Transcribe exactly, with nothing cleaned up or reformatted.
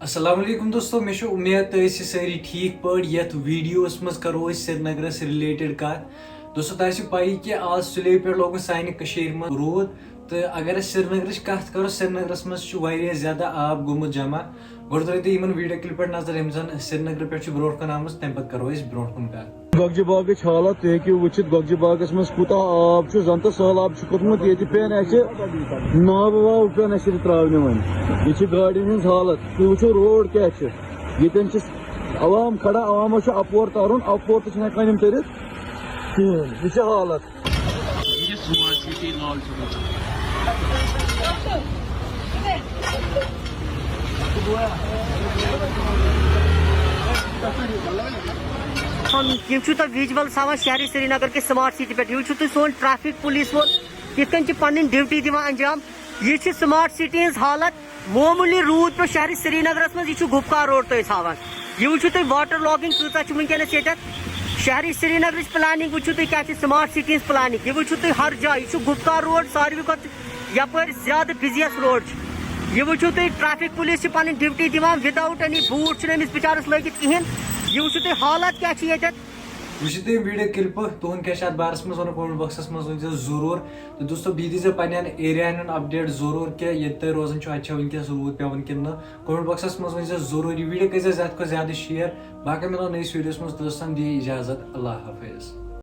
السلام علیکم دوستو، مےٚ چھِ اُمید تُہۍ ٲسِو سٲری ٹھیٖک پٲٹھۍ۔ یَتھ ویٖڈیوَس منٛز کَرو أسۍ سرینگرَس رِلیٹڈ کَتھ۔ دوستو، تۄہہِ آسِوٕ پَیی کہِ آز سُلے پٮ۪ٹھ لوگُن سانہِ کٔشیٖرِ منٛز روٗد، تہٕ اگر أسۍ سرینگرٕچ کَتھ کَرو، سرینگرَس منٛز چھُ واریاہ زیادٕ آب گوٚمُت جمع۔ گۄڈٕ ترٛٲیِو تُہۍ یِمَن ویٖڈیو کِلپہِ پٮ۪ٹھ نظر، یِم زَن سرینگرٕ پٮ۪ٹھ چھِ برونٛٹھ کُن آمٕژ، تَمہِ پَتہٕ کَرو أسۍ برونٛٹھ کُن کَتھ۔ گۄگجہِ باغٕچ حالت تُہۍ ہیٚکِو وٕچھِتھ، گۄگجہِ باغَس منٛز کوٗتاہ آب چھُ، زَن تہٕ سٔہلاب چھُ کھوٚتمُت۔ ییٚتہِ پٮ۪ن اَسہِ ناوٕ واوٕ پٮ۪ن اَسہِ ییٚتہِ ترٛاونہِ وۄنۍ۔ یہِ چھِ گاڑٮ۪ن ہٕنٛز حالت۔ تُہۍ وٕچھِو روڈ کیٛاہ چھِ۔ ییٚتٮ۪ن چھِ عوام کھڑا، عوامَس چھُ اَپور تَرُن، اَپور تہِ چھِنہٕ ہٮ۪کان یِم تٔرِتھ کِہیٖنۍ۔ یہِ چھِ حالت۔ یہِ چھِ سمارٹ سٹی لال چوک۔ یِم چھِو تۄہہِ ویجولز ہاوان شہرِ سرینگر کہِ سمارٹ سٹی پٮ۪ٹھ۔ یہِ وٕچھِو تُہۍ سون ٹریفک پولیس وول کِتھ کٔنۍ چھِ پنٕنۍ ڈیوٹی دِوان انجام۔ یہِ چھِ سمارٹ سٹی ہٕنٛز حالت۔ معموٗلی روٗد پیوٚو شہرِ سرینگرس منٛز، یہِ چھُ گُپکار روڈ تُہۍ أسۍ ہاوان۔ یہِ وٕچھِو تُہۍ واٹر لاگنگ کۭژاہ چھِ وٕنکیٚنس ییٚتٮ۪تھ۔ شہرِ سرینگرٕچ پلاننگ وٕچھِو تُہۍ کیٛاہ چھِ، سمارٹ سٹی ہٕنٛز پلاننگ۔ یہِ وٕچھِو تُہۍ ہر جایہِ، یہِ چھُ گُپکار روڈ، ساروی کھۄتہٕ یپٲرۍ زیادٕ بزیسٹ روڈ چھُ۔ یہِ وٕچھِو تُہۍ، ٹریفک پولیس چھِ پنٕنۍ ڈیوٹی دِوان، وداؤٹ اینی بوٗٹ چھُنہٕ أمِس بِچارس لٲگِتھ کِہیٖنۍ۔ یہِ وٕچھِو تُہۍ حالت کیٛاہ چھِ ییٚتٮ۪تھ۔ وٕچھِو تُہۍ ویٖڈیو کِلپہٕ، تُہُنٛد کیٛاہ چھُ اَتھ بارَس منٛز وَنُن؟ کمنٹ باکسَس منٛز ؤنۍزیو ضروٗر۔ تہٕ دوستو، بیٚیہِ دیٖزیو پنٛنٮ۪ن ایریاہَن ہُنٛد اپڈیٹ ضروٗر کہِ ییٚتہِ تُہۍ روزان چھِو، اَتہِ چھا وٕنکیٚس روٗد پٮ۪وان کِنہٕ نہٕ؟ کمنٹ باکسَس منٛز ؤنۍزیو ضروٗر۔ یہِ ویٖڈیو کٔرۍزیو زیادٕ کھۄتہٕ زیادٕ شیئر۔ باقٕے مِلو نٔیِس ویٖڈیوَس منٛز، توٚتَس تام دِیِو اِجازت۔ اللہ حافظ۔